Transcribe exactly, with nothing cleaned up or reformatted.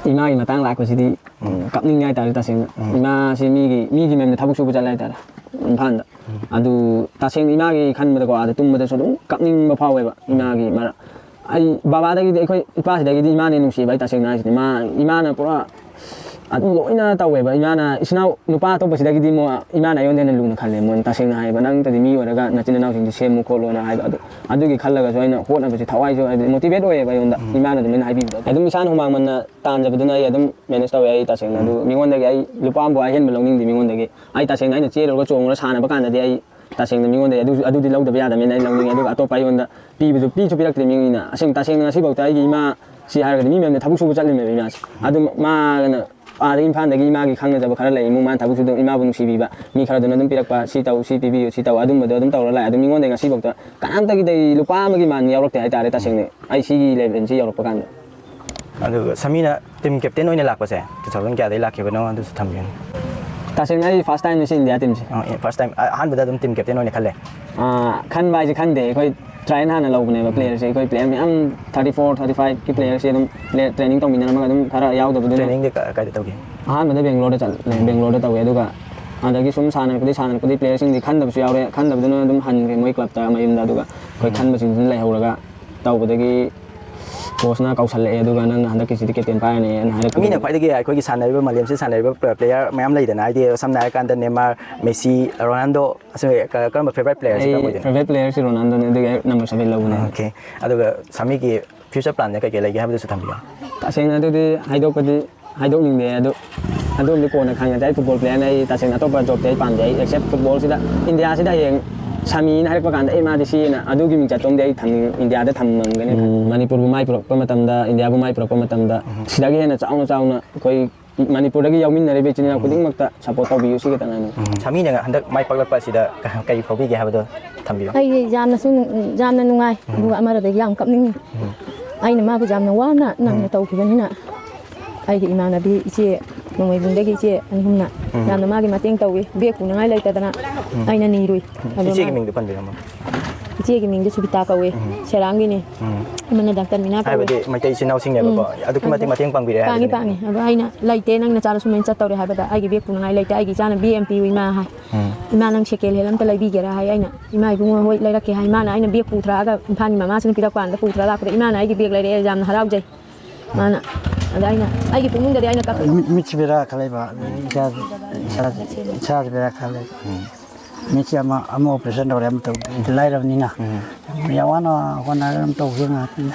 ꯏꯃꯥꯒꯤ ꯃꯇꯥꯡ ꯂꯥꯛꯄꯁꯤꯗꯤ ꯀꯞꯅꯤꯡꯉꯦ ꯍꯥꯏꯇꯥꯔꯦ ꯇꯁꯦꯡꯅ꯫ ꯏꯃꯥꯁꯤ ꯃꯤꯒꯤ ꯃꯤꯒꯤ ꯃꯌꯨꯝꯗ ꯊꯕꯛ ꯁꯨꯕ ꯆꯠꯂꯦ ꯍꯥꯏꯇꯥꯔꯦ, ꯏꯝꯐꯥꯜꯗ꯫ ꯑꯗꯨ ꯇꯁꯦꯡꯅ ꯏꯃꯥꯒꯤ ꯈꯟꯕꯗꯀꯣ, ꯑꯥꯗ ꯇꯨꯝꯕꯗꯁꯨ ꯑꯗꯨꯝ ꯀꯞꯅꯤꯡꯕ ꯐꯥꯎꯋꯦꯕ꯫ ꯏꯃꯥꯒꯤ ꯃꯔꯛ ꯑꯩ ꯕꯕꯥꯗꯒꯤꯗꯤ, ꯑꯩꯈꯣꯏ ꯏꯄꯥꯁꯤꯗꯒꯤꯗꯤ ꯏꯃꯥꯅ ꯅꯨꯡꯁꯤꯕ, ꯑꯩ ꯇꯁꯦꯡꯅ ꯍꯥꯏꯁꯤꯅꯤ꯫ ꯃꯥ, ꯏꯃꯥꯅ ꯄꯨꯔꯥ ꯑꯗꯨꯝ ꯂꯣꯏꯅ ꯇꯧꯋꯦꯕ꯫ ꯏꯃꯥꯅ ꯏꯆꯤꯟ ꯏꯅꯥꯎ ꯅꯨꯄꯥ ꯑꯇꯣꯞꯄꯁꯤꯗꯒꯤꯗꯤ ꯑꯃꯨꯛ ꯏꯃꯥꯅ ꯑꯩꯉꯣꯟꯗ ꯍꯦꯟꯅ ꯂꯨꯅ ꯈꯜꯂꯦ꯫ ꯃꯣꯏꯅ ꯇꯁꯦꯡꯅ ꯍꯥꯏꯕ, "ꯅꯪꯇꯗꯤ ꯃꯤ ꯑꯣꯏꯔꯒ ꯅꯆꯤꯟ ꯏꯅꯥꯎꯁꯤꯡꯗꯤ ꯁꯦꯝꯃꯨ ꯈꯣꯠꯂꯣꯅ" ꯍꯥꯏꯕ꯫ ꯑꯗꯨ, ꯑꯗꯨꯒꯤ ꯈꯜꯂꯒꯁꯨ ꯑꯩꯅ ꯍꯣꯠꯅꯕꯁꯦ ꯊꯋꯥꯏꯁꯨ ꯍꯥꯏꯗꯤ ꯃꯣꯇꯤꯚꯦꯠ ꯑꯣꯏꯌꯦꯕ ꯑꯩꯉꯣꯟꯗ꯫ ꯏꯃꯥꯅ ꯑꯗꯨꯃꯥꯏꯅ ꯍꯥꯏꯕꯤꯕꯗꯣ ꯑꯗꯨꯝ ꯏꯁꯥꯅ ꯍꯨꯃꯥꯡ ꯃꯟꯅ ꯇꯥꯟꯖꯕꯗꯨꯅ ꯑꯩ ꯑꯗꯨꯝ ꯃꯦꯅꯦꯖ ꯇꯧꯋꯦ꯫ ꯑꯩ ꯇꯁꯦꯡꯅ ꯑꯗꯨ ꯃꯤꯉꯣꯟꯗꯒꯤ ꯑꯩ ꯂꯨꯄꯥ ꯑꯃꯐꯥꯎ ꯑꯍꯦꯟꯕ ꯂꯧꯅꯤꯡꯗꯦ ꯃꯤꯉꯣꯟꯗꯒꯤ꯫ ꯑꯩ ꯇꯁꯦꯡꯅ ꯑꯩꯅ ꯆꯦꯜꯂꯨꯔꯒ ꯆꯣꯡꯉꯨꯔ ꯁꯥꯟꯅꯕ ꯀꯥꯟꯗꯗꯤ ꯑꯩ ꯇꯁꯦꯡꯅ ꯃꯤꯉꯣꯟꯗꯒꯤ ꯑꯗꯨ, ꯑꯗꯨꯗꯤ ꯂꯧꯗꯕ ꯌꯥꯗꯕꯅꯤꯅ ꯑꯩ ꯂꯧꯅꯤꯡꯉꯦ꯫ ꯑꯗꯨꯒ ꯑꯇꯣꯞꯄ ꯑꯩꯉꯣꯟꯗ ꯄꯤꯕꯁꯨ, ꯄꯤꯁꯨ ꯄꯤꯔꯛꯇ꯭ꯔꯦ ꯃꯤꯅ꯫ ꯑꯁꯦꯡ ꯇꯁꯦꯡꯅ ꯉꯁꯤꯐꯥꯎꯗ ꯑꯩꯒꯤ ꯏꯃꯥ ꯁꯤ ꯍꯥꯏꯔꯒꯗꯤ ꯃꯤ ꯃꯌꯥꯝꯅ ꯊꯕꯛ ꯁꯨꯕ ꯆꯠꯂꯤꯃꯦꯕ ꯏꯃꯥꯁꯦ꯫ ꯑꯗꯨꯝ ꯃꯥꯅ ꯑꯥꯗꯒꯤ ꯏꯝꯐꯥꯜꯗꯒꯤ ꯏꯃꯥꯒꯤ ꯈꯪꯅꯖꯕ ꯈꯔ ꯂꯩ, ꯏꯃꯨꯡ ꯃꯥꯅ ꯊꯕꯛ ꯁꯨꯗꯅ ꯏꯃꯥꯕꯨ ꯅꯨꯡꯁꯤꯕꯤꯕ ꯃꯤ ꯈꯔꯗꯨꯅ ꯑꯗꯨꯝ ꯄꯤꯔꯛꯄ, "ꯁꯤ ꯇꯧ, ꯁꯤ ꯄꯤꯕꯤꯌꯨ, ꯁꯤ ꯇꯧ", ꯑꯗꯨꯝꯕꯗꯣ ꯑꯗꯨꯝ ꯇꯧꯔ ꯂꯥꯛꯑꯦ꯫ ꯑꯗꯨ ꯃꯤꯉꯣꯟꯗꯒꯤ ꯉꯁꯤꯐꯥꯎꯗ ꯀꯅꯥꯝꯇꯒꯤꯗꯒꯤ ꯂꯨꯄꯥ ꯑꯃꯒꯤ ꯃꯥꯟ ꯌꯥꯎꯔꯛꯇꯦ ꯍꯥꯏꯇꯥꯔꯦ ꯇꯁꯦꯡꯅ꯫ ꯑꯩ ꯁꯤꯒꯤ ꯂꯦꯚꯦꯜꯁꯤ ꯌꯧꯔꯛꯄ ꯀꯥꯟꯗ꯫ ꯑꯗꯨꯒ ꯁꯃꯤꯅ ꯇꯤꯝ ꯀꯦꯞꯇꯦꯟ ꯑꯣꯏꯅ ꯂꯥꯛꯄꯁꯦ ꯇꯨ ꯊꯥꯎꯖꯟ ꯀꯌꯥꯗꯒꯤ ꯂꯥꯛꯈꯤꯕꯅꯣ ꯑꯗꯨꯁꯨ ꯊꯝꯕꯤꯌꯨꯅꯦ꯫ ꯇꯁꯦꯡꯅ ꯑꯩ ꯐꯥꯔꯁ ꯇꯥꯏꯝꯅꯤ ꯁꯤ ꯏꯟꯗꯤꯌꯥ ꯇꯤꯝꯁꯦ꯫ ꯐꯥꯔꯁ ꯇꯥꯏꯝ ꯑꯍꯥꯟꯕꯗ ꯑꯗꯨꯝ ꯇꯤꯝ ꯀꯦꯞꯇꯦꯟ ꯑꯣꯏꯅ ꯈꯜꯂꯦ꯫ ꯑꯥ, ꯈꯟꯕ ꯍꯥꯏꯁꯦ ꯈꯟꯗꯦ, ꯑꯩꯈꯣꯏ ꯇ꯭ꯔꯥꯏꯌꯦꯜ ꯍꯥꯟꯅ ꯂꯧꯕꯅꯦꯕ ꯄ꯭ꯂꯦꯌꯔꯁꯦ꯫ ꯑꯩꯈꯣꯏ ꯄ꯭ꯂꯦꯌꯔ ꯃꯌꯥꯝ ꯊꯥꯔꯇꯤ ꯐꯣꯔ, ꯊꯥꯔꯇꯤ ꯐꯥꯏꯚꯀꯤ ꯄ꯭ꯂꯦꯌꯔꯁꯦ ꯑꯗꯨꯝ ꯄ꯭ꯂꯦ-, ꯇ꯭ꯔꯦꯅꯤꯡ ꯇꯧꯃꯤꯟꯅꯔꯝꯃꯒ ꯑꯗꯨꯝ ꯈꯔ ꯌꯥꯎꯗꯕꯗꯨꯅ ꯇ꯭ꯔꯦꯅꯤꯡꯗꯤ ꯀ-, ꯀꯥꯏꯗ ꯇꯧꯒꯦ? ꯑꯍꯥꯟꯕꯗ ꯕꯦꯡꯒ꯭ꯂꯣꯔꯗ ꯆꯠꯂꯦ, ꯕꯦꯡꯒ꯭ꯂꯣꯔꯗ ꯇꯧꯋꯦ꯫ ꯑꯗꯨꯒ ꯑꯗꯒꯤ ꯁꯨꯝ ꯁꯥꯟꯅꯔꯛꯄꯗꯒꯤ ꯁꯥꯟꯅꯔꯛꯄꯗꯒꯤ ꯄ꯭ꯂꯦꯌꯔꯁꯤꯡꯗꯤ ꯈꯟꯗꯕꯁꯨ ꯌꯥꯎꯔꯦ, ꯈꯟꯗꯕꯗꯨꯅ ꯑꯗꯨꯝ ꯍꯟꯈ꯭ꯔꯦ ꯃꯣꯏ ꯀ꯭ꯂꯕꯇ ꯃꯌꯨꯝꯗ꯫ ꯑꯗꯨꯒ ꯑꯩꯈꯣꯏ ꯈꯟꯕꯁꯤꯡꯗꯨꯅ ꯂꯩꯍꯧꯔꯒ ꯇꯧꯕꯗꯒꯤ ꯀꯣꯆꯅ ꯀꯧꯁꯜꯂꯛꯑꯦ, ꯑꯗꯨꯒ "ꯅꯪꯅ ꯍꯟꯗꯛꯀꯤꯁꯤꯗꯤ ꯀꯦꯞꯇꯦꯟ ꯄꯥꯏꯔꯅꯤ" ꯍꯥꯏꯅ ꯍꯥꯏꯔꯛꯄꯗꯒꯤ ꯃꯤꯅ ꯈ꯭ꯋꯥꯏꯗꯒꯤ ꯑꯩꯈꯣꯏꯒꯤ ꯁꯥꯟꯅꯔꯤꯕ ꯃꯥꯂꯦꯝꯁꯤꯗ ꯁꯥꯟꯅꯔꯤꯕ ꯄ꯭ꯂꯦꯌꯔ ꯃꯌꯥꯝ ꯂꯩꯗꯅ, ꯍꯥꯏꯗꯤ ꯁꯝꯅ ꯍꯥꯏꯔꯀꯥꯟꯗ ꯅꯦꯃꯥꯔ, ꯃꯦꯁꯤ, ꯔꯣꯅꯥꯜꯗꯣ, ꯑꯁꯤ ꯀ-, ꯀꯔꯝꯕ ꯐꯦꯚꯣꯔꯥꯏꯠ ꯄ꯭ꯂꯦꯌꯔꯁꯤ ꯑꯩ ꯀꯔꯝꯕ ꯑꯣꯏꯗꯣꯏꯅꯣ? ꯐꯦꯚꯣꯔꯥꯏꯠ ꯄ꯭ꯂꯦꯌꯔꯁꯤ ꯔꯣꯅꯥꯜꯗꯣꯅꯦ, ꯑꯗꯨꯒꯤ ꯑꯩ ꯅꯝꯕꯔ ꯁꯚꯦꯟ ꯂꯧꯕꯅꯦ꯫ ꯑꯣꯀꯦ꯫ ꯑꯗꯨꯒ ꯁꯥꯃꯤꯒꯤ ꯐ꯭ꯌꯨꯆꯔ ꯄ꯭ꯂꯥꯟꯁꯦ ꯀꯩꯀꯩ ꯂꯩꯒꯦ ꯍꯥꯏꯕꯗꯨꯁꯨ ꯊꯝꯕꯤꯌꯨ꯫ ꯇꯁꯦꯡꯅ ꯑꯗꯨꯗꯤ ꯍꯥꯏꯗꯣꯛꯄꯗꯤ ꯍꯥꯏꯗꯣꯛꯅꯤꯡꯗꯦ꯫ ꯑꯗꯨ, ꯑꯗꯨꯝꯗꯤ ꯀꯣꯟꯅ ꯈꯪꯉꯁꯦ꯫ ꯑꯩ ꯐꯨꯠꯕꯣꯜ ꯄ꯭ꯂꯦꯌꯔꯅ ꯑꯩ ꯇꯁꯦꯡꯅ ꯑꯇꯣꯞꯄ ꯖꯣꯕꯇꯤ ꯑꯩ ꯄꯥꯝꯗꯦ꯫ ꯑꯩ ꯑꯦꯛꯁꯦꯞ ꯐꯨꯠꯕꯣꯜꯁꯤꯗ, ꯏꯟꯗꯤꯌꯥꯁꯤꯗ ꯍꯌꯦꯡ ꯁꯥꯃꯤꯅ ꯍꯥꯏꯔꯛꯄ ꯀꯥꯟꯗ, "ꯑꯩ ꯃꯥꯗꯤ ꯁꯤꯅ", ꯑꯗꯨꯒꯤ ꯃꯤꯡꯆꯠꯇꯣꯝꯗꯤ ꯑꯩ ꯊꯝꯅꯤꯡ-, ꯏꯟꯗꯤꯌꯥꯗ ꯊꯝꯃꯝꯒꯅꯤ꯫ ꯎꯝ, ꯃꯅꯤꯄꯨꯔꯕꯨ ꯃꯥꯏ ꯄꯨꯔꯛꯄ ꯃꯇꯝꯗ, ꯏꯟꯗꯤꯌꯥꯕꯨ ꯃꯥꯏ ꯄꯨꯔꯛꯄ ꯃꯇꯝꯗ, ꯎꯝ, ꯁꯤꯗꯒꯤ ꯍꯦꯟꯅ ꯆꯥꯎꯅ ꯆꯥꯎꯅ ꯑꯩꯈꯣꯏ ꯃꯅꯤꯄꯨꯔꯗꯒꯤ ꯌꯥꯎꯃꯤꯟꯅꯔꯤꯕ ꯏꯆꯤꯟ ꯏꯅꯥꯎ ꯈꯨꯗꯤꯡꯃꯛꯇ ꯁꯞꯄꯣꯔꯠ ꯇꯧꯕꯤꯌꯨ, ꯁꯤ ꯈꯛꯇꯪ ꯍꯥꯏꯅꯤꯡꯉꯤ꯫ ꯎꯝ, ꯁꯥꯃꯤꯅ ꯍꯟꯗꯛ ꯃꯥꯏ ꯄꯥꯛꯂꯛꯄ ꯑꯁꯤꯗ ꯀ-, ꯀꯔꯤ ꯐꯥꯎꯕꯤꯒꯦ ꯍꯥꯏꯕꯗꯣ ꯊꯝꯕꯤꯌꯨ꯫ ꯑꯩꯁꯦ ꯌꯥꯝꯅꯁꯨ ꯅꯨꯡ-, ꯌꯥꯝꯅ ꯅꯨꯡꯉꯥꯏ, ꯎꯝ, ꯑꯗꯨꯒ ꯑꯃꯔꯣꯝꯗꯒꯤ ꯌꯥꯝ ꯀꯞꯅꯤꯡꯉꯤ꯫ ꯎꯝ꯫ ꯑꯩꯅ ꯃꯥꯕꯨ ꯌꯥꯝꯅ ꯋꯥꯅ ꯅꯪꯅ ꯎꯝ ꯇꯧꯈꯤꯕꯅꯤꯅ, ꯑꯩꯒꯤ ꯏꯃꯥꯟꯅꯕꯤ ꯏꯆꯦ ꯅꯣꯡꯃꯩꯕꯨꯡꯗꯒꯤ ꯏꯆꯦ ꯑꯅꯤ ꯑꯍꯨꯝꯅ ꯎꯝ ꯌꯥꯝꯅ ꯃꯥꯒꯤ ꯃꯇꯦꯡ ꯇꯧꯏ꯫ ꯕꯦꯛ ꯄꯨꯅꯉꯥꯏ ꯂꯩꯇꯗꯅ ꯎꯝ ꯑꯩꯅ ꯅꯤꯔꯨꯏ꯫ ꯎꯝ꯫ ꯑꯗꯣ ꯏꯆꯦꯒꯤ ꯃꯥ ꯃꯤꯡꯗꯣ ꯄꯟꯕꯤꯔꯝꯃꯣ꯫ ꯏꯆꯦꯒꯤ ꯃꯤꯡꯗꯤ ꯁꯨꯕꯤꯇꯥ ꯀꯧꯏ꯫ ꯁꯦꯔꯥꯡꯒꯤꯅꯤ꯫ ꯏꯃꯥꯅ ꯗꯥꯛꯇꯔ ꯃꯤꯅꯥ ꯀꯧꯏ꯫ ꯍꯥꯏꯕꯗꯤ ꯃꯩꯇꯩ ꯏꯆꯤꯟ ꯏꯅꯥꯎꯁꯤꯡꯅꯦꯕꯀꯣ꯫ ꯑꯗꯨꯛꯀꯤ ꯃꯇꯤꯛ ꯃꯇꯦꯡ ꯄꯥꯡꯕꯤꯔꯦ ꯄꯥꯡꯉꯤ ꯍꯥꯏꯕꯗꯨꯅꯦ꯫ ꯄꯥꯡꯉꯤ꯫ ꯑꯗꯣ ꯑꯩꯅ ꯂꯩꯇꯦ, ꯅꯪ ꯅꯆꯥꯗꯣ ꯁꯨꯃꯥꯏꯅ ꯆꯠꯇꯧꯔꯦ ꯍꯥꯏꯕꯗ ꯑꯩꯒꯤ ꯕꯦꯒ ꯄꯨꯅꯉꯥꯏ ꯂꯩꯇꯦ, ꯑꯩꯒꯤ ꯏꯆꯥꯅ ꯕꯦꯒ ꯑꯃ ꯄꯤꯌꯨ ꯏꯃꯥ ꯍꯥꯏ꯫ ꯏꯃꯥ, ꯅꯪ ꯁꯦꯀꯦꯟ ꯍꯦꯟ ꯑꯝꯇ ꯂꯩꯕꯤꯒꯦꯔꯥ ꯍꯥꯏ꯫ ꯑꯩꯅ, ꯏꯃꯥ ꯏꯕꯨꯡꯉꯣ ꯍꯣꯏ ꯂꯩꯔꯛꯀꯦ ꯍꯥꯏ꯫ ꯏꯃꯥꯅ ꯑꯩꯅ ꯕꯦꯒ ꯄꯨꯊꯔꯛꯑꯒ ꯏꯝꯐꯥꯜꯒꯤ ꯃꯃꯥꯁꯤꯅ ꯄꯤꯔꯛꯄ ꯀꯥꯟꯗ ꯄꯨꯊꯔ ꯂꯥꯛꯄꯗ ꯏꯃꯥꯅ ꯑꯩꯒꯤ ꯕꯦꯒ ꯂꯩꯔꯛꯑꯦ, ꯌꯥꯝꯅ ꯍꯔꯥꯎꯖꯩ꯫ ꯃꯥꯅ ꯑꯗ ꯑꯩꯅ ꯑꯩꯒꯤ ꯄꯨꯛꯅꯤꯡꯗꯗꯤ ꯑꯩꯅ ꯀꯞꯄꯦ꯫ ꯃꯤꯠꯁꯤ ꯕꯦꯔꯥ ꯈꯔ ꯂꯩꯕ, ꯑꯗꯩ ꯏꯁꯥꯁꯤ ꯏꯁꯥꯁꯤ ꯏꯁꯥꯁꯤ ꯕꯦꯔꯥ ꯈꯔ ꯂꯩꯕ꯫ ꯃꯤꯠꯁꯤ ꯑꯃ ꯑꯃ ꯑꯣꯄꯔꯦꯁꯟ ꯇꯧꯔꯦ, ꯑꯃ ꯇꯧꯗꯦ, ꯂꯥꯏꯔꯕꯅꯤꯅ ꯌꯥꯝ ꯋꯥꯅ ꯍꯣꯠꯅꯔꯒ ꯑꯗꯨꯝ ꯇꯧꯈꯤꯕ ꯉꯥꯛꯇꯅꯤ꯫